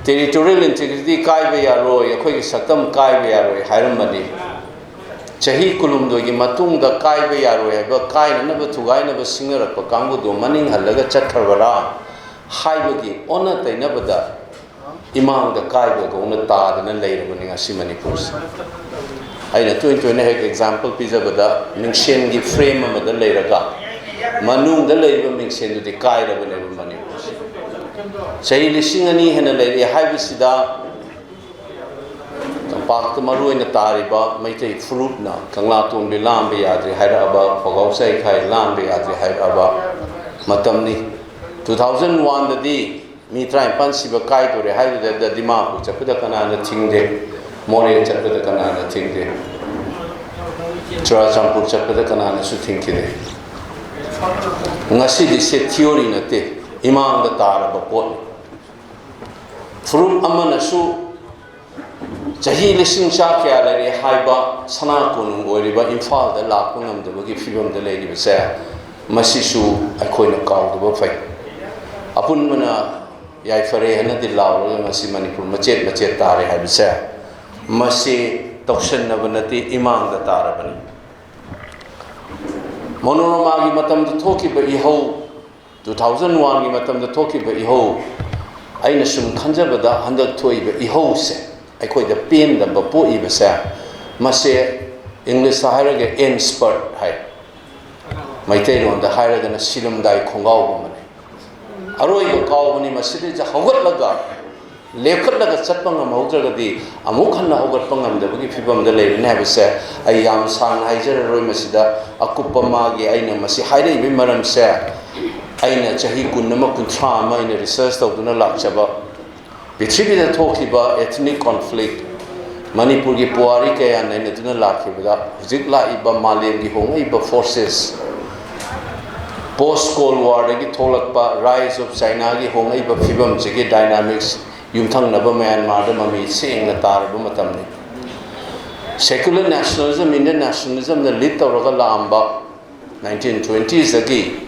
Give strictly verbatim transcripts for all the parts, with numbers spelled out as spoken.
Territorial integrity ꯀꯥꯏꯕ ꯌꯥꯔꯣꯏ, ꯑꯩꯈꯣꯏꯒꯤ ꯁꯛꯇꯝ ꯀꯥꯏꯕ ꯌꯥꯔꯣꯏ ꯍꯥꯏꯔꯝꯕꯅꯤ꯫ ꯆꯍꯤ ꯀꯨꯟꯍꯨꯝꯗꯣꯏꯒꯤ ꯃꯇꯨꯡꯗ ꯀꯥꯏꯕ ꯌꯥꯔꯣꯏ ꯍꯥꯏꯕ, ꯀꯥꯏꯅꯅꯕ ꯊꯨꯒꯥꯏꯅꯕ ꯁꯤꯡꯅꯔꯛꯄ ꯀꯥꯡꯕꯨꯗꯨ ꯃꯅꯤꯡ ꯍꯜꯂꯒ ꯆꯠꯈ꯭ꯔꯕꯔꯥ ꯍꯥꯏꯕꯒꯤ ꯑꯣꯟꯅ ꯇꯩꯅꯕꯗ ꯏꯃꯥꯡꯗ ꯀꯥꯏꯕꯒꯧꯅ ꯇꯥꯗꯅ ꯂꯩꯔꯕꯅꯤ ꯉꯁꯤ ꯃꯅꯤꯄꯨꯔꯁꯦ꯫ ꯑꯩꯅ ꯇꯣꯏ ꯇꯣꯏꯅ ꯍꯦꯛ example ꯄꯤꯖꯕꯗ, ꯃꯤꯡꯁꯦꯟꯒꯤ frame ꯑꯃꯗ ꯂꯩꯔꯒ ꯃꯅꯨꯡꯗ ꯂꯩꯔꯤꯕ ꯃꯤꯡꯁꯦꯟꯗꯨꯗꯤ ꯀꯥꯏꯔꯕꯅꯦꯕ ꯃꯅꯤꯄꯨꯔꯁꯦ꯫ ꯆꯍꯤ ꯂꯤꯁꯤꯡ ꯑꯅꯤ ꯍꯦꯟꯅ ꯂꯩꯔꯛꯑꯦ ꯍꯥꯏꯕꯁꯤꯗ, ꯇꯝꯄꯥꯛꯇ ꯃꯔꯨꯑꯣꯏꯅ ꯇꯥꯔꯤꯕ ꯃꯩꯇꯩ ꯐꯨꯔꯨꯞꯅ ꯀꯪꯂꯥꯇꯣꯟꯕꯤ ꯂꯥꯟꯕ ꯌꯥꯗ꯭ꯔꯦ ꯍꯥꯏꯔꯛꯑꯕ, ꯄꯥꯎꯒꯥꯎ ꯆꯥꯏꯈꯥꯏ ꯂꯥꯟꯕ ꯌꯥꯗ꯭ꯔꯦ ꯍꯥꯏꯔꯛꯑꯕ ꯃꯇꯝꯅꯤ꯫ Two thousand one ꯗꯗꯤ ꯃꯤ ꯇꯔꯥꯅꯤꯄꯥꯟ ꯁꯤꯕ ꯀꯥꯏꯗꯣꯔꯦ ꯍꯥꯏꯗꯨꯗ ꯗꯤꯃꯥꯄꯨꯔ ꯆꯠꯄꯗ ꯀꯅꯥꯅ ꯊꯤꯡꯗꯦ, ꯃꯣꯔꯦ ꯆꯠꯄꯗ ꯀꯅꯥꯅ ꯊꯤꯡꯗꯦ, ꯆꯨꯔꯥꯆꯥꯟꯄꯨꯔ ꯆꯠꯄꯗ ꯀꯅꯥꯅꯁꯨ ꯊꯤꯡꯈꯤꯗꯦ꯫ ꯉꯁꯤꯗꯤ ꯁꯦ theory ꯅꯠꯇꯦ, ꯏꯃꯥꯡꯗ ꯇꯥꯔꯕ ꯄꯣꯠꯅꯤ꯫ ꯐꯨꯔꯨꯞ ꯑꯃꯅꯁꯨ ꯆꯍꯤ ꯂꯤꯁꯤꯡ ꯆꯥ ꯀꯌꯥ ꯂꯩꯔꯦ ꯍꯥꯏꯕ ꯁꯅꯥ ꯀꯣꯅꯨꯡ ꯑꯣꯏꯔꯤꯕ ꯏꯝꯐꯥꯜꯗ ꯂꯥꯛꯄ ꯉꯝꯗꯕꯒꯤ ꯐꯤꯕꯝꯗ ꯂꯩꯔꯤꯕꯁꯦ, ꯃꯁꯤꯁꯨ ꯑꯩꯈꯣꯏꯅ ꯀꯥꯎꯗꯕ ꯐꯩ꯫ ꯑꯄꯨꯟꯕꯅ ꯌꯥꯏꯐꯔꯦ ꯍꯥꯏꯅꯗꯤ ꯂꯥꯎꯔꯒ ꯉꯁꯤ ꯃꯅꯤꯄꯨꯔ ꯃꯆꯦꯠ ꯃꯆꯦꯠ ꯇꯥꯔꯦ ꯍꯥꯏꯕꯁꯦ, ꯃꯁꯤ ꯇꯧꯁꯟꯅꯕ ꯅꯠꯇꯦ, ꯏꯃꯥꯡꯗ ꯇꯥꯔꯕꯅꯤ꯫ ꯃꯣꯅꯣꯔꯃꯥꯒꯤ ꯃꯇꯝꯗ ꯊꯣꯛꯈꯤꯕ ꯏꯍꯧ, two thousand one ꯒꯤ ꯃꯇꯝꯗ ꯊꯣꯛꯈꯤꯕ ꯏꯍꯧ, ꯑꯩꯅ ꯁꯨꯝ ꯈꯟꯖꯕꯗ ꯍꯟꯗꯛ ꯊꯣꯛꯏꯕ ꯏꯍꯧꯁꯦ, ꯑꯩꯈꯣꯏꯗ ꯄꯦꯟꯗꯕ ꯄꯣꯛꯏꯕꯁꯦ, ꯃꯁꯦ English ꯇ ꯍꯥꯏꯔꯒ end spurt ꯍꯥꯏ, ꯃꯩꯇꯩꯂꯣꯟꯗ ꯍꯥꯏꯔꯒꯅ ꯁꯤꯔꯝꯗꯥꯏ ꯈꯣꯡꯒꯥꯎꯒꯨꯝꯕꯅꯤ꯫ ꯑꯔꯣꯏꯕ ꯀꯥꯎꯕꯅꯤ꯫ ꯃꯁꯤꯗꯩꯗ ꯍꯧꯒꯠꯂꯒ, ꯂꯦꯞꯈꯠꯂꯒ ꯆꯠꯄ ꯉꯝꯍꯧꯗ꯭ꯔꯒꯗꯤ ꯑꯃꯨꯛ ꯍꯟꯅ ꯍꯧꯒꯠꯄ ꯉꯝꯗꯕꯒꯤ ꯐꯤꯕꯝꯗ ꯂꯩꯔꯅꯤ ꯍꯥꯏꯕꯁꯦ ꯑꯩ ꯌꯥꯝ ꯁꯥꯡꯅ ꯍꯥꯏꯖꯔꯔꯣꯏ꯫ ꯃꯁꯤꯗ ꯑꯀꯨꯞꯄ ꯃꯥꯒꯤ, ꯑꯩꯅ ꯃꯁꯤ ꯍꯥꯏꯔꯛꯏꯕꯒꯤ ꯃꯔꯝꯁꯦ, ꯑꯩꯅ ꯆꯍꯤ ꯀꯨꯟ ꯑꯃ, ꯀꯨꯟꯊ꯭ꯔꯥ ꯑꯃ ꯑꯩꯅ research ꯇꯧꯗꯨꯅ ꯂꯥꯛꯆꯕ, ꯄ꯭ꯔꯤꯊꯤꯕꯤꯗ ꯊꯣꯛꯈꯤꯕ ethnic conflict, ꯃꯅꯤꯄꯨꯔꯒꯤ ꯄꯨꯋꯥꯔꯤ ꯀꯌꯥ ꯅꯩꯅꯗꯨꯅ ꯂꯥꯛꯈꯤꯕꯗ, ꯍꯧꯖꯤꯛ ꯂꯥꯛꯏꯕ ꯃꯥꯂꯦꯝꯒꯤ ꯍꯣꯡꯂꯛꯏꯕ forces, post Cold War ꯗꯒꯤ ꯊꯣꯛꯂꯛꯄ rise of China ꯒꯤ ꯍꯣꯡꯂꯛꯏꯕ ꯐꯤꯕꯝꯁꯤꯒꯤ dynamics ꯌꯨꯝꯊꯪꯅꯕ ꯃ꯭ꯌꯥꯟꯃꯥꯔꯗ ꯃꯃꯤ ꯁꯦꯡꯅ ꯇꯥꯔꯕ ꯃꯇꯝꯅꯤ꯫ Secular nationalism, Indian nationalism ꯅ lead ꯇꯧꯔꯒ ꯂꯥꯛꯑꯝꯕ nineteen twenties ꯗꯒꯤ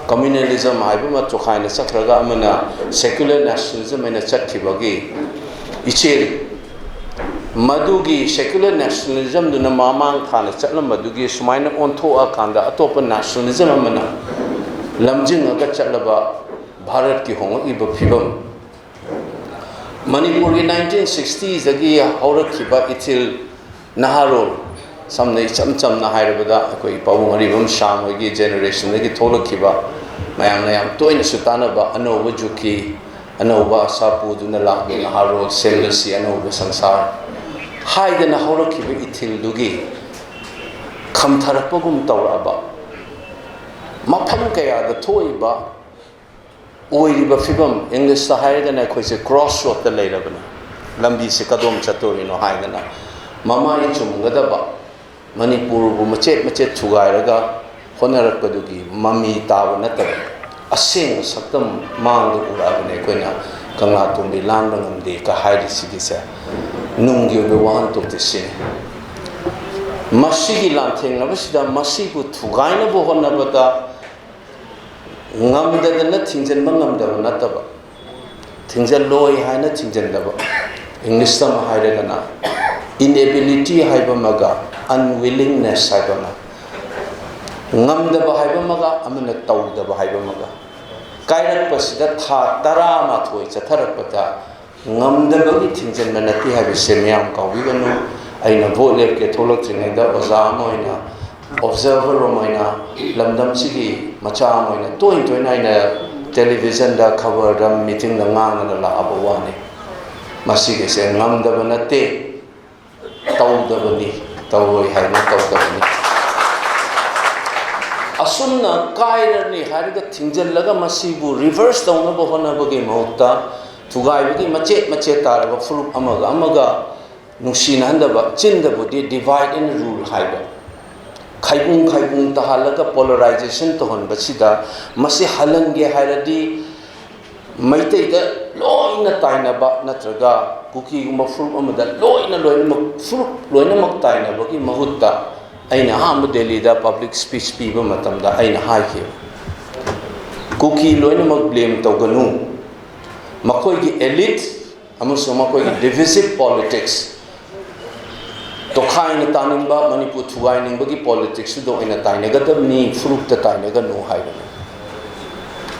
communalism ꯍꯥꯏꯕ ꯑꯃ ꯇꯣꯈꯥꯏꯅ ꯆꯠꯈ꯭ꯔꯒ ꯑꯃꯅ secular nationalism ꯍꯥꯏꯅ ꯆꯠꯈꯤꯕꯒꯤ ꯏꯆꯦꯜ, ꯃꯗꯨꯒꯤ secular nationalismꯗꯨꯅ ꯃꯃꯥꯡ ꯊꯥꯅ ꯆꯠꯂꯝꯕꯗꯨꯒꯤ ꯁꯨꯃꯥꯏꯅ ꯑꯣꯟꯊꯣꯛꯑꯀꯥꯟꯗ ꯑꯇꯣꯞꯄ nationalism ꯑꯃꯅ ꯂꯝꯖꯤꯡꯉꯒ ꯆꯠꯂꯕ ꯚꯥꯔꯠꯀꯤ ꯍꯣꯡꯂꯛꯂꯤꯕ ꯐꯤꯕꯝ, ꯃꯅꯤꯄꯨꯔꯒꯤ nineteen sixtyꯗꯒꯤ ꯍꯧꯔꯛꯈꯤꯕ ꯏꯊꯤꯜ ꯅꯍꯥꯔꯣꯜ, ꯁꯝꯅ ꯏꯆꯝ ꯆꯝꯅ ꯍꯥꯏꯔꯕꯗ ꯑꯩꯈꯣꯏ ꯄꯥꯕꯨꯡ ꯑꯔꯤꯕꯝ ꯁꯥꯡ ꯍꯣꯏꯒꯤ generationꯗꯒꯤ ꯊꯣꯛꯂꯛꯈꯤꯕ, ꯃꯌꯥꯝꯅ ꯌꯥꯝ ꯇꯣꯏꯅꯁꯨ ꯇꯥꯅꯕ ꯑꯅꯧꯕ ꯖꯨꯒꯀꯤ ꯑꯅꯧꯕ ꯑꯁꯥ ꯄꯨꯗꯨꯅ ꯂꯥꯛꯂꯤ ꯅꯍꯥꯔꯣꯜ, ꯁꯦꯝꯂꯁꯤ ꯑꯅꯧꯕ ꯁꯪꯁꯥꯔ ꯍꯥꯏꯗꯅ ꯍꯧꯔꯛꯈꯤꯕ ꯏꯊꯤꯜꯗꯨꯒꯤ ꯈꯝꯊꯔꯛꯄꯒꯨꯝ ꯇꯧꯔꯛꯑꯕ, ꯃꯐꯝ ꯀꯌꯥꯗ ꯊꯣꯛꯏꯕ ꯑꯣꯏꯔꯤꯕ ꯐꯤꯕꯝ, Englishꯇ ꯍꯥꯏꯔꯒꯅ ꯑꯩꯈꯣꯏꯁꯦ crossroadꯇ ꯂꯩꯔꯕꯅꯤ, ꯂꯝꯕꯤꯁꯦ ꯀꯗꯣꯝ ꯆꯠꯇꯣꯔꯤꯅꯣ ꯍꯥꯏꯗꯅ ꯃꯃꯥꯏ ꯆꯨꯝꯒꯗꯕ, ꯃꯅꯤꯄꯨꯔꯕꯨ ꯃꯆꯦꯠ ꯃꯆꯦꯠ ꯊꯨꯒꯥꯏꯔꯒ ꯍꯣꯠꯅꯔꯛꯄꯗꯨꯒꯤ ꯃꯃꯤ ꯇꯥꯕ ꯅꯠꯇꯕ ꯑꯁꯦꯡꯕ ꯁꯛꯇꯝ ꯃꯥꯡꯗ ꯎꯔꯛꯑꯕꯅꯤ ꯑꯩꯈꯣꯏꯅ꯫ ꯀꯪꯂꯥꯇꯣꯡꯕꯤ ꯂꯥꯟꯕ ꯉꯝꯗꯦ ꯀ ꯍꯥꯏꯔꯤꯁꯤꯒꯤꯁꯦ ꯅꯨꯡꯒꯤ ꯑꯣꯏꯕ ꯋꯥꯍꯟꯊꯣꯛꯇꯤ ꯁꯤꯅꯤ꯫ ꯃꯁꯤꯒꯤ ꯂꯥꯟꯊꯦꯡꯅꯕꯁꯤꯗ ꯃꯁꯤꯕꯨ ꯊꯨꯒꯥꯏꯅꯕ ꯍꯣꯠꯅꯕꯗ ꯉꯝꯗꯗꯅ ꯊꯤꯡꯖꯤꯟꯕ ꯉꯝꯗꯕ ꯅꯠꯇꯕ, ꯊꯤꯡꯖꯤꯜꯂꯣꯏ ꯍꯥꯏꯅ ꯊꯤꯡꯖꯤꯟꯗꯕ, Englishꯇ ꯑꯃ ꯍꯥꯏꯔꯒꯅ inability ꯍꯥꯏꯕ ꯑꯃꯒ unwillingness ꯍꯥꯏꯕ ꯑꯃ, ꯉꯝꯗꯕ ꯍꯥꯏꯕ ꯑꯃꯒ ꯑꯃꯅ ꯇꯧꯗꯕ ꯍꯥꯏꯕ ꯑꯃꯒ, ꯀꯥꯏꯔꯛꯄꯁꯤꯗ ꯊꯥ ꯇꯔꯥꯃꯥꯊꯣꯏ ꯆꯠꯊꯔꯛꯄꯗ ꯉꯝꯗꯕꯒꯤ ꯊꯤꯡꯖꯤꯟꯕ ꯅꯠꯇꯦ ꯍꯥꯏꯕꯁꯦ ꯃꯤꯌꯥꯝ ꯀꯥꯎꯕꯤꯒꯅꯨ꯫ ꯑꯩꯅ vote ꯂꯦꯞꯀꯦ ꯊꯣꯛꯂꯛꯇ꯭ꯔꯤꯉꯩꯗ ꯑꯣꯖꯥ ꯑꯃ ꯑꯣꯏꯅ, observer ꯑꯃ ꯑꯣꯏꯅ, ꯂꯝꯗꯝꯁꯤꯒꯤ ꯃꯆꯥ ꯑꯃ ꯑꯣꯏꯅ ꯇꯣꯏꯅ ꯇꯣꯏꯅ ꯑꯩꯅ televisionꯗ, ꯈꯕꯔꯗ, meetingꯗ ꯉꯥꯡꯉꯒ ꯂꯥꯛꯑꯕ ꯋꯥꯅꯤ꯫ ꯃꯁꯤꯒꯤꯁꯦ ꯉꯝꯗꯕ ꯅꯠꯇꯦ, ꯇꯧꯗꯕꯅꯤ, ꯇꯧꯔꯣꯏ ꯍꯥꯏꯅ ꯇꯧꯗꯕꯅꯤ꯫ ꯑꯁꯨꯝꯅ ꯀꯥꯏꯔꯅꯤ ꯍꯥꯏꯔꯒ ꯊꯤꯡꯖꯤꯜꯂꯒ ꯃꯁꯤꯕꯨ reverse ꯇꯧꯅꯕ ꯍꯣꯠꯅꯕꯒꯤ ꯃꯍꯨꯠꯇ ꯊꯨꯒꯥꯏꯕꯒꯤ ꯃꯆꯦꯠ ꯃꯆꯦꯠ ꯇꯥꯔꯕ ꯐꯨꯔꯨꯞ ꯑꯃꯒ ꯑꯃꯒ ꯅꯨꯡꯁꯤꯅꯍꯟꯗꯕ, ꯆꯤꯟꯗꯕꯨꯗꯤ divide and rule ꯍꯥꯏꯕ, ꯈꯥꯏꯕꯨꯡ ꯈꯥꯏꯕꯨꯡ ꯇꯥꯍꯜꯂꯒ polarization ꯇꯧꯍꯟꯕꯁꯤꯗ, ꯃꯁꯤ ꯍꯜꯍꯟꯒꯦ ꯍꯥꯏꯔꯗꯤ ꯃꯩꯇꯩꯗ ꯂꯣꯏꯅ ꯇꯥꯏꯅꯕ ꯅꯠꯇ꯭ꯔꯒ ꯀꯨꯀꯤꯒꯨꯝꯕ ꯐꯨꯔꯨꯞ ꯑꯃꯗ ꯂꯣꯏꯅ, ꯂꯣꯏꯅꯃꯛ, ꯐꯨꯔꯨꯞ ꯂꯣꯏꯅꯃꯛ ꯇꯥꯏꯅꯕꯒꯤ ꯃꯍꯨꯠꯇ ꯑꯩꯅ ꯑꯍꯥꯟꯕ ꯗꯦꯜꯂꯤꯗ public speech ꯄꯤꯕ ꯃꯇꯝꯗ ꯑꯩꯅ ꯍꯥꯏꯈꯤꯕ, ꯀꯨꯀꯤ ꯂꯣꯏꯅꯃꯛ ꯕ꯭ꯂꯦꯝ ꯇꯧꯒꯅꯨ꯫ ꯃꯈꯣꯏꯒꯤ ꯑꯦꯂꯤꯠ ꯑꯃꯁꯨꯡ ꯃꯈꯣꯏꯒꯤ ꯗꯤꯚꯤꯖꯤꯚ ꯄꯣꯂꯤꯇꯤꯛꯁ, ꯇꯣꯈꯥꯏꯅ ꯇꯥꯅꯤꯡꯕ, ꯃꯅꯤꯄꯨꯔ ꯊꯨꯒꯥꯏꯅꯤꯡꯕꯒꯤ ꯄꯣꯂꯤꯇꯤꯛꯁꯇꯨꯗ ꯑꯣꯏꯅ ꯇꯥꯏꯅꯒꯗꯕꯅꯤ, ꯐꯨꯔꯨꯞꯇ ꯇꯥꯏꯅꯒꯅꯨ ꯍꯥꯏꯕꯅꯤ꯫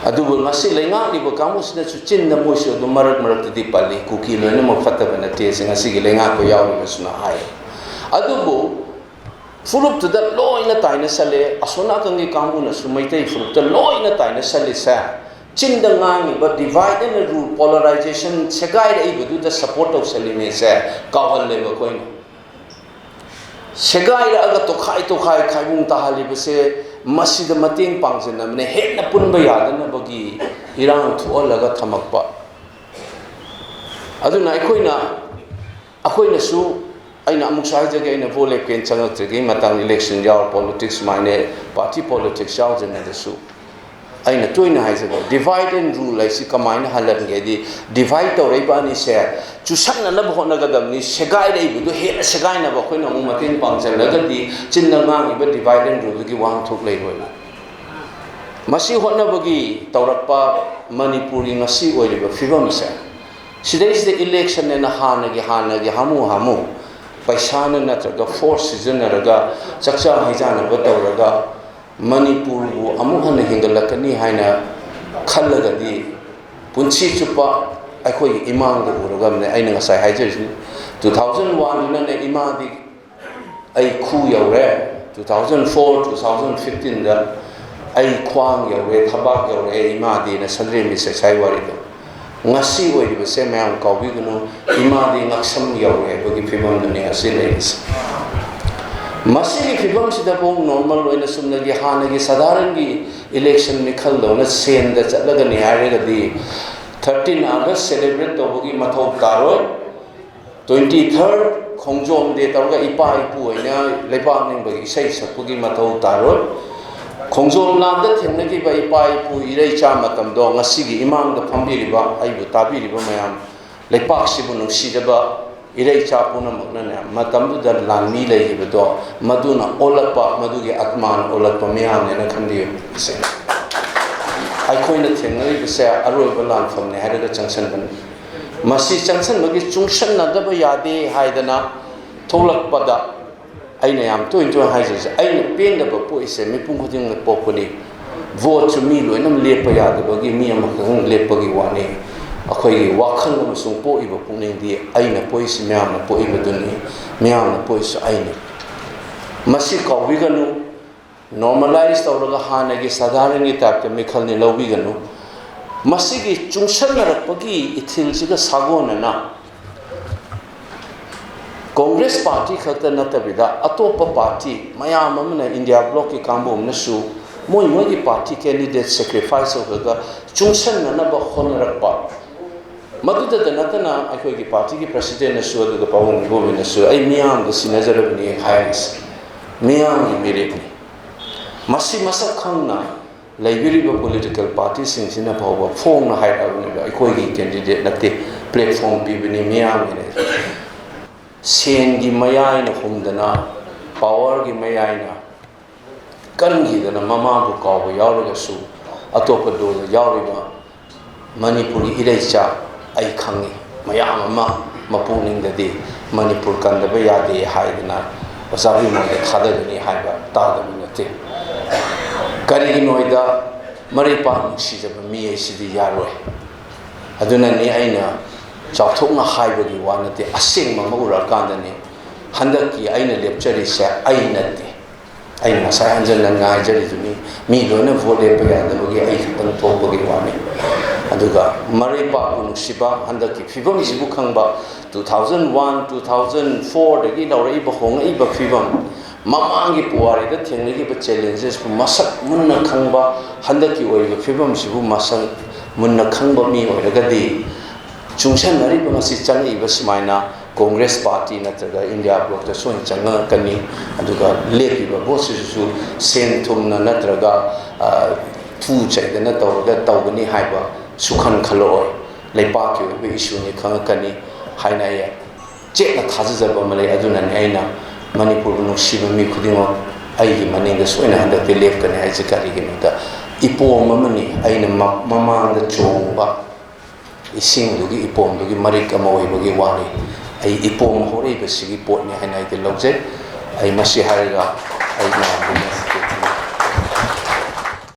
ꯑꯗꯨꯕꯨ ꯉꯁꯤ ꯂꯩꯉꯥꯛꯂꯤꯕ ꯀꯥꯡꯕꯨꯁꯤꯅꯁꯨ ꯆꯤꯟꯗ ꯃꯣꯏꯁꯨ ꯑꯗꯨꯝ ꯃꯔꯛ ꯃꯔꯛꯇꯗꯤ ꯄꯜꯂꯤ, ꯀꯨꯀꯤ ꯂꯣꯏꯅꯃꯛ ꯐꯠꯇꯕ ꯅꯠꯇꯦ, ꯁꯤ ꯉꯁꯤꯒꯤ ꯂꯩꯉꯥꯛꯄ ꯌꯥꯎꯔꯤꯕꯁꯤꯅ ꯍꯥꯏ꯫ ꯑꯗꯨꯕꯨ ꯐꯨꯔꯨꯞꯇꯨꯗ ꯂꯣꯏꯅ ꯇꯥꯏꯅꯁꯜꯂꯦ, ꯑꯁꯣꯝ ꯅꯥꯀꯟꯒꯤ ꯀꯥꯡꯕꯨꯅꯁꯨ ꯃꯩꯇꯩ ꯐꯨꯔꯨꯞꯇ ꯂꯣꯏꯅ ꯇꯥꯏꯅꯁꯜꯂꯤꯁꯦ꯫ ꯆꯤꯟꯗ ꯉꯥꯡꯉꯤꯕ divide and rule, polarization, ꯁꯦꯒꯥꯏꯔꯛꯏꯕꯗꯨꯗ ꯁꯞꯄꯣꯔꯠ ꯇꯧꯁꯜꯂꯤꯅꯦꯁꯦ ꯀꯥꯎꯍꯜꯂꯦꯕ ꯑꯩꯈꯣꯏꯅ꯫ ꯁꯦꯒꯥꯏꯔꯛꯑꯒ ꯇꯣꯈꯥꯏ ꯇꯣꯈꯥꯏ ꯈꯥꯏꯕꯨꯡ ꯇꯥꯍꯜꯂꯤꯕꯁꯦ ꯃꯁꯤꯗ ꯃꯇꯦꯡ ꯄꯥꯡꯁꯤꯟꯅꯕꯅꯦ, ꯍꯦꯟꯅ ꯄꯨꯟꯕ ꯌꯥꯗꯅꯕꯒꯤ ꯏꯔꯥꯡ ꯊꯣꯛꯍꯜꯂꯒ ꯊꯝꯃꯛꯄ꯫ ꯑꯗꯨꯅ ꯑꯩꯈꯣꯏꯅ, ꯑꯩꯈꯣꯏꯅꯁꯨ, ꯑꯩꯅ ꯑꯃꯨꯛꯁꯨ ꯍꯥꯏꯖꯒꯦ, ꯑꯩꯅ ꯚꯣꯠ ꯂꯦꯞꯀꯦꯅ ꯆꯪꯉꯛꯇ꯭ꯔꯤꯉꯩ ꯃꯇꯝ, ꯏꯂꯦꯛꯁꯟ ꯌꯥꯎꯔ ꯄꯣꯂꯤꯇꯤꯛꯁ ꯁꯨꯃꯥꯏꯅ ꯄꯥꯔꯇꯤ ꯄꯣꯂꯤꯇꯤꯛꯁ ꯌꯥꯎꯗ꯭ꯔꯤꯉꯩꯗꯁꯨ ꯑꯩꯅ ꯇꯣꯏꯅ ꯍꯥꯏꯖꯕ, divide and rule ꯍꯥꯏꯁꯤ ꯀꯃꯥꯏꯅ ꯍꯜꯍꯟꯒꯦ ꯍꯥꯏꯗꯤ, divide ꯇꯧꯔꯛꯏꯕ ꯑꯅꯤꯁꯦ ꯆꯨꯁꯟꯅꯅꯕ ꯍꯣꯠꯅꯒꯗꯕꯅꯤ꯫ ꯁꯦꯒꯥꯏꯔꯛꯏꯕꯗꯨ ꯍꯦꯟꯅ ꯁꯦꯒꯥꯏꯅꯕ ꯑꯩꯈꯣꯏꯅ ꯑꯃꯨꯛ ꯃꯇꯦꯡ ꯄꯥꯡꯁꯤꯜꯂꯒꯗꯤ ꯆꯤꯟꯗ ꯉꯥꯡꯉꯤꯕ divide and ruleꯗꯨꯒꯤ ꯋꯥꯍꯟꯊꯣꯛ ꯂꯩꯔꯣꯏꯕ꯫ ꯃꯁꯤ ꯍꯣꯠꯅꯕꯒꯤ ꯇꯧꯔꯛꯄ ꯃꯅꯤꯄꯨꯔꯒꯤ ꯉꯁꯤ ꯑꯣꯏꯔꯤꯕ ꯐꯤꯕꯝꯁꯦ, ꯁꯤꯗꯩꯁꯤꯗ ꯏꯂꯦꯛꯁꯟꯅꯦꯅ ꯍꯥꯟꯅꯒꯤ, ꯍꯥꯟꯅꯒꯤ ꯍꯥꯃꯨ ꯍꯥꯃꯨ ꯄꯩꯁꯥꯅ ꯅꯠꯇ꯭ꯔꯒ ꯐꯣꯔꯁ ꯁꯤꯖꯤꯟꯅꯔꯒ ꯆꯥꯛꯆꯥ ꯍꯩꯖꯥꯟꯅꯕ ꯇꯧꯔꯒ ꯃꯅꯤꯄꯨꯔꯕꯨ ꯑꯃꯨꯛ ꯍꯟꯅ ꯍꯤꯡꯒꯠꯂꯛꯀꯅꯤ ꯍꯥꯏꯅ ꯈꯜꯂꯒꯗꯤ ꯄꯨꯟꯁꯤ ꯆꯨꯞꯄ ꯑꯩꯈꯣꯏꯒꯤ ꯏꯃꯥꯡꯗ ꯎꯔꯒꯕꯅꯦ꯫ ꯑꯩꯅ ꯉꯁꯥꯏ ꯍꯥꯏꯖꯔꯤꯁꯤꯅꯤ, two thousand oneꯗꯨꯅꯅꯦ ꯏꯃꯥꯗꯤ ꯑꯩ ꯈꯨ ꯌꯧꯔꯦ, two thousand four, two thousand fifteenꯗ ꯑꯩ ꯈ꯭ꯋꯥꯡ ꯌꯧꯔꯦ, ꯊꯕꯥꯛ ꯌꯧꯔꯦ ꯏꯃꯥꯗꯤꯅ ꯁꯟꯗ꯭ꯔꯦꯝꯕꯤ ꯁꯦꯁꯥꯏ ꯋꯥꯔꯤꯗꯣ꯫ ꯉꯁꯤ ꯑꯣꯏꯔꯤꯕꯁꯦ ꯃꯌꯥꯝ ꯀꯥꯎꯕꯤꯒꯅꯨ, ꯏꯃꯥꯗꯤ ꯉꯛꯁꯝ ꯌꯧꯔꯦ ꯍꯥꯏꯕꯒꯤ ꯐꯤꯕꯝꯗꯨꯅꯤ ꯉꯁꯤ ꯂꯩꯔꯤꯁꯦ꯫ ꯃꯁꯤꯒꯤ ꯐꯤꯕꯝꯁꯤꯗꯐꯥꯎ ꯅꯣꯔꯃꯦꯜ ꯑꯣꯏꯅ ꯆꯨꯝꯅꯒꯤ ꯍꯥꯟꯅꯒꯤ ꯁꯥꯙꯥꯔꯟꯒꯤ ꯏꯂꯦꯛꯁꯟ ꯃꯤꯈꯜꯗꯧꯅ ꯁꯦꯟꯗ ꯆꯠꯂꯒꯅꯤ ꯍꯥꯏꯔꯒꯗꯤ thirteen August celebrate ꯇꯧꯕꯒꯤ ꯃꯊꯧ ꯇꯥꯔꯣꯏ꯫ Twenty third ꯈꯣꯡꯖꯣꯝ ꯗꯦ ꯇꯧꯔꯒ ꯏꯄꯥ ꯏꯄꯨ ꯑꯣꯏꯅ ꯂꯩꯕꯥꯛ ꯅꯤꯡꯕꯒꯤ ꯏꯁꯩ ꯁꯛꯄꯒꯤ ꯃꯊꯧ ꯇꯥꯔꯣꯏ꯫ ꯈꯣꯡꯖꯣꯝ ꯂꯥꯟꯗ ꯊꯦꯡꯅꯈꯤꯕ ꯏꯄꯥ ꯏꯄꯨ ꯏꯔꯩꯆꯥ ꯃꯇꯝꯗꯣ ꯉꯁꯤꯒꯤ ꯏꯃꯥꯡꯗ ꯐꯝꯕꯤꯔꯤꯕ, ꯑꯩꯕꯨ ꯇꯥꯕꯤꯔꯤꯕ ꯃꯌꯥꯝ, ꯂꯩꯄꯥꯛꯁꯤꯕꯨ ꯅꯨꯡꯁꯤꯖꯕ ꯏꯔꯩꯆꯥ ꯄꯨꯝꯅꯃꯛꯅꯅꯦ, ꯃꯇꯝꯗꯨꯗ ꯂꯥꯟꯃꯤ ꯂꯩꯈꯤꯕꯗꯣ ꯃꯗꯨꯅ ꯑꯣꯜꯂꯛꯄ, ꯃꯗꯨꯒꯤ ꯑꯥꯇꯃꯥꯅ ꯑꯣꯜꯂꯛꯄ ꯃꯤꯌꯥꯝꯅꯦꯅ ꯈꯟꯕꯤꯌꯨ꯫ ꯁꯤꯅꯤ꯫ ꯑꯩꯈꯣꯏꯅ ꯊꯦꯡꯅꯔꯤꯕꯁꯦ ꯑꯔꯣꯏꯕ ꯂꯥꯟꯐꯝꯅꯤ ꯍꯥꯏꯔꯒ ꯆꯪꯁꯟꯕꯅꯤ꯫ ꯃꯁꯤ ꯆꯪꯁꯟꯕꯒꯤ ꯆꯨꯡꯁꯟꯅꯗꯕ ꯌꯥꯗꯦ ꯍꯥꯏꯗꯅ ꯊꯣꯛꯂꯛꯄꯗ ꯑꯩꯅ ꯌꯥꯝ ꯇꯣꯏꯅ ꯇꯣꯏꯅ ꯍꯥꯏꯖꯔꯤꯁꯦ, ꯑꯩꯅ ꯄꯦꯟꯗꯕ ꯄꯣꯛꯏꯁꯦ ꯃꯤꯄꯨꯝ ꯈꯨꯗꯤꯡꯃꯛ ꯄꯣꯛꯄꯅꯤ꯫ ꯚꯣꯠꯁꯨ ꯃꯤ ꯂꯣꯏꯅꯃꯛ ꯂꯦꯞꯄ ꯌꯥꯗꯕꯒꯤ ꯃꯤ ꯑꯃꯈꯛꯇꯪ ꯂꯦꯞꯄꯒꯤ ꯋꯥꯅꯤ꯫ ꯑꯩꯈꯣꯏꯒꯤ ꯋꯥꯈꯜ ꯑꯃꯁꯨꯡ ꯄꯣꯛꯏꯕ ꯄꯨꯛꯅꯤꯡꯗꯤ ꯑꯩꯅ ꯄꯣꯛꯏꯁꯤ ꯃꯤꯌꯥꯝꯅ ꯄꯣꯛꯏꯕꯗꯨꯅꯤ, ꯃꯤꯌꯥꯝꯅ ꯄꯣꯛꯏꯁꯨ ꯑꯩꯅꯤ꯫ ꯃꯁꯤ ꯀꯥꯎꯕꯤꯒꯅꯨ꯫ ꯅꯣꯔꯃꯦꯂꯥꯏꯁ ꯇꯧꯔꯒ ꯍꯥꯟꯅꯒꯤ ꯁꯥꯙꯥꯔꯟꯒꯤ ꯇꯥꯏꯞꯇ ꯃꯤꯈꯜꯅꯤ ꯂꯧꯕꯤꯒꯅꯨ꯫ ꯃꯁꯤꯒꯤ ꯆꯨꯡꯁꯟꯅꯔꯛꯄꯒꯤ ꯏꯊꯤꯜꯁꯤꯒ ꯁꯥꯒꯣꯟꯅꯅ ꯀꯣꯡꯒ꯭ꯔꯦꯁ ꯄꯥꯔꯇꯤ ꯈꯛꯇ ꯅꯠꯇꯕꯤꯗ ꯑꯇꯣꯞꯄ ꯄꯥꯔꯇꯤ ꯃꯌꯥꯝ ꯑꯃꯅ, ꯏꯟꯗꯤꯌꯥ ꯕ꯭ꯂꯣꯛꯀꯤ ꯀꯥꯡꯕꯨ ꯑꯃꯅꯁꯨ ꯃꯣꯏ ꯃꯣꯏꯒꯤ ꯄꯥꯔꯇꯤ ꯀꯦꯟꯗꯤꯗꯦꯠ ꯁꯦꯀ꯭ꯔꯤꯐꯥꯏꯁ ꯇꯧꯔꯒ ꯆꯨꯡꯁꯟꯅꯅꯕ ꯍꯣꯠꯅꯔꯛꯄ꯫ ꯃꯗꯨꯗꯇ ꯅꯠꯇꯅ ꯑꯩꯈꯣꯏꯒꯤ ꯄꯥꯔꯇꯤꯒꯤ ꯄ꯭ꯔꯁꯤꯗꯦꯟꯅꯁꯨ ꯑꯗꯨꯒ ꯄꯥꯕꯨꯡ ꯏꯕꯣꯕꯤꯅꯁꯨ ꯑꯩ ꯃꯤꯌꯥꯝꯗ ꯁꯤꯟꯅꯖꯔꯕꯅꯤ ꯍꯥꯏꯔꯤꯁꯦ ꯃꯤꯌꯥꯝꯒꯤ ꯃꯤꯔꯦꯞꯅꯤ꯫ ꯃꯁꯤ ꯃꯁꯛ ꯈꯪꯅ ꯂꯩꯕꯤꯔꯤꯕ ꯄꯣꯂꯤꯇꯤꯀꯦꯜ ꯄꯥꯔꯇꯤꯁꯤꯡꯁꯤꯅ ꯐꯥꯎꯕ ꯐꯣꯡꯅ ꯍꯥꯏꯔꯛꯑꯕꯅꯦꯕ, ꯑꯩꯈꯣꯏꯒꯤ ꯀꯦꯟꯗꯤꯗꯦꯠ ꯅꯠꯇꯦ, ꯄ꯭ꯂꯦꯠꯐꯣꯝ ꯄꯤꯕꯅꯤ ꯃꯤꯌꯥꯝꯒꯤꯅꯦ꯫ ꯁꯦꯟꯒꯤ ꯃꯌꯥꯏꯅ ꯍꯨꯝꯗꯅ, ꯄꯥꯋꯔꯒꯤ ꯃꯌꯥꯏꯅ ꯀꯟꯈꯤꯗꯅ ꯃꯃꯥꯕꯨ ꯀꯥꯎꯕ ꯌꯥꯎꯔꯒꯁꯨ ꯑꯇꯣꯞꯄ ꯗꯣꯜꯗ ꯌꯥꯎꯔꯤꯕ ꯃꯅꯤꯄꯨꯔꯒꯤ ꯏꯔꯩꯆꯥ ꯑꯩ ꯈꯪꯉꯤ꯫ ꯃꯌꯥꯝ ꯑꯃ ꯃꯄꯨꯛꯅꯤꯡꯗꯗꯤ ꯃꯅꯤꯄꯨꯔ ꯀꯟꯗꯕ ꯌꯥꯗꯦ ꯍꯥꯏꯗꯅ ꯑꯣꯖꯥ ꯕꯤꯃꯣꯜꯗ ꯊꯥꯗꯒꯅꯤ ꯍꯥꯏꯕ ꯇꯥꯗꯕ ꯅꯠꯇꯦ꯫ ꯀꯔꯤꯒꯤꯅꯣ ꯍꯥꯏꯗ ꯃꯔꯩꯄꯥꯛ ꯅꯨꯡꯁꯤꯖꯕ ꯃꯤ ꯍꯥꯏꯁꯤꯗꯤ ꯌꯥꯔꯣꯏ꯫ ꯑꯗꯨꯅꯅꯤ ꯑꯩꯅ ꯆꯥꯎꯊꯣꯛꯅ ꯍꯥꯏꯕꯒꯤ ꯋꯥ ꯅꯠꯇꯦ, ꯑꯁꯦꯡꯕ ꯑꯃ ꯎꯔꯛꯑꯀꯥꯟꯗꯅꯤ꯫ ꯍꯟꯗꯛꯀꯤ ꯑꯩꯅ ꯂꯦꯞꯆꯔꯤꯁꯦ ꯑꯩ ꯅꯠꯇꯦ꯫ ꯑꯩꯅ ꯉꯁꯥꯏ ꯍꯟꯖꯟ ꯍꯟꯅ ꯍꯥꯏꯖꯔꯤꯗꯨꯅꯤ, ꯃꯤ ꯂꯣꯏꯅ ꯚꯣꯠ ꯂꯦꯞꯄ ꯌꯥꯗꯕꯒꯤ ꯑꯩ ꯈꯛꯇꯪ ꯊꯣꯛꯄꯒꯤ ꯋꯥꯅꯤ꯫ ꯑꯗꯨꯒ ꯃꯔꯩꯄꯥꯛꯄꯨ ꯅꯨꯡꯁꯤꯕ, ꯍꯟꯗꯛꯀꯤ ꯐꯤꯕꯝꯁꯤꯕꯨ ꯈꯪꯕ, two thousand one, two thousand fourꯗꯒꯤ ꯂꯧꯔꯛꯏꯕ ꯍꯣꯡꯂꯛꯏꯕ ꯐꯤꯕꯝ, ꯃꯃꯥꯡꯒꯤ ꯄꯨꯋꯥꯔꯤꯗ ꯊꯦꯡꯅꯈꯤꯕ ꯆꯦꯂꯦꯟꯖꯦꯁꯄꯨ ꯃꯁꯛ ꯃꯨꯟꯅ ꯈꯪꯕ, ꯍꯟꯗꯛꯀꯤ ꯑꯣꯏꯔꯤꯕ ꯐꯤꯕꯝꯁꯤꯕꯨ ꯃꯁꯛ ꯃꯨꯟꯅ ꯈꯪꯕ ꯃꯤ ꯑꯣꯏꯔꯒꯗꯤ, ꯆꯨꯡꯁꯟꯅꯔꯤꯕ ꯉꯁꯤ ꯆꯪꯉꯛꯏꯕ ꯁꯨꯃꯥꯏꯅ ꯀꯣꯡꯒ꯭ꯔꯦꯁ ꯄꯥꯔꯇꯤ ꯅꯠꯇ꯭ꯔꯒ ꯏꯟꯗꯤꯌꯥ ꯕ꯭ꯂꯣꯛꯇ ꯁꯣꯏꯅ ꯆꯪꯉꯛꯀꯅꯤ꯫ ꯑꯗꯨꯒ ꯂꯦꯞꯄꯤꯕ ꯚꯣꯠꯁꯤꯁꯨ ꯁꯦꯟ ꯊꯨꯝꯅ ꯅꯠꯇ꯭ꯔꯒ, ꯑ, ꯐꯨ ꯆꯩꯗꯅ ꯇꯧꯔꯒ ꯇꯧꯒꯅꯤ ꯍꯥꯏꯕ ꯁꯨꯈꯟ ꯈꯜꯂꯛꯑꯣꯏ꯫ ꯂꯩꯄꯥꯛꯀꯤ ꯑꯣꯏꯕ ꯏꯁꯨꯅꯤ ꯈꯪꯉꯛꯀꯅꯤ ꯍꯥꯏꯅ ꯑꯩ ꯆꯦꯠꯅ ꯊꯥꯖꯖꯕ ꯑꯃ ꯂꯩ꯫ ꯑꯗꯨꯅꯅꯤ ꯑꯩꯅ ꯃꯅꯤꯄꯨꯔꯕꯨ ꯅꯨꯡꯁꯤꯕ ꯃꯤ ꯈꯨꯗꯤꯡꯃꯛ ꯑꯩꯒꯤ ꯃꯅꯤꯡꯗ ꯁꯣꯏꯅ ꯍꯟꯗꯛꯇꯤ ꯂꯦꯞꯀꯅꯤ ꯍꯥꯏꯁꯦ꯫ ꯀꯔꯤꯒꯤꯅꯣꯗ ꯏꯄꯣꯝ ꯑꯃꯅꯤ꯫ ꯑꯩꯅ ꯃ- ꯃꯃꯥꯡꯗ ꯆꯣꯡꯕ ꯏꯁꯤꯡꯗꯨꯒꯤ, ꯏꯄꯣꯝꯗꯨꯒꯤ ꯃꯔꯤꯛ ꯑꯃ ꯑꯣꯏꯕꯒꯤ ꯋꯥꯅꯤ꯫ ꯑꯩ ꯏꯄꯣꯝ ꯍꯧꯔꯛꯏꯕꯁꯤꯒꯤ ꯄꯣꯠꯅꯤ ꯍꯥꯏꯅ ꯑꯩꯗꯤ ꯂꯧꯖꯩ꯫ ꯑꯩ ꯃꯁꯤ ꯍꯥꯏꯔꯒ ꯑꯩꯅ